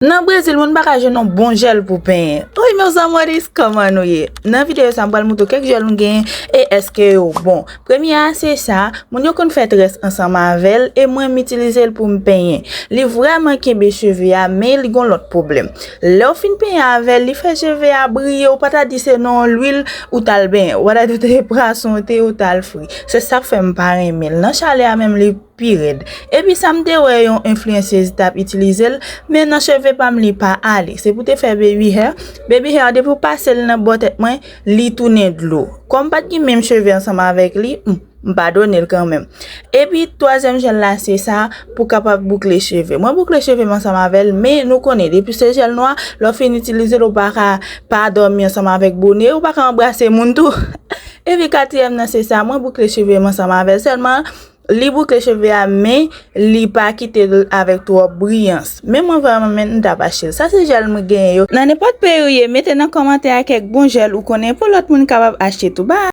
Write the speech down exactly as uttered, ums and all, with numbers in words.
Nan Brezil, moun pa ka jwenn yon bon jèl pou penyen. Wi, meus amores, kòman nou ye? Nan videyo sa, m pral montre w kèk jèl m genyen e èske yo bon. Premye a, se sa, moun yo konn fè très ansanm avè l, e mwen, m itilize l pou m penyen. Li vrèman kenbe cheve a, men li gon lòt pwoblèm. Lè w fin penyen avè l, li fè cheve a briye, ou pa ta di se nan yon lwil ou t al benyen, ou pa ta di w te pran sante, ou t al fri. Se sa k fè m pa renmen l. Nan chalè a menm, li pi rèd. Epi sa m te wè yon enfliyansyez t ap itilize l, men nan cheve pa m li pa ale. Se pou te fè baby hair. Baby hair, depi w pase l nan bò tèt mwen, li tounen dlo. Kòm m pa t gen menm cheve ansanm avèk li, m, m padone l kanmenm. Epi twazyèm jèl la, se sa pou kapab boukle cheve. Mwen boukle cheve m ansanm avè l, men nou konnen, depi se jèl nwa, lè w fin itilize l, ou pa ka pa dòmi ansanm avèk bone, ou pa ka anbrase moun tou. Epi katriyèm nan, se sa, mwen boukle cheve m ansanm avè l. Sèlman, li boukle cheve a, men li pa kite l avèk twòp briyans. Men mwen vrèman, men m t ap achte l. Sa se jèl mwen genyen yo. Nan nenpòt peyi ou ye, mete nan kòmantè a kèk bon jèl ou konnen pou lòt moun kapab achte tou. Bye!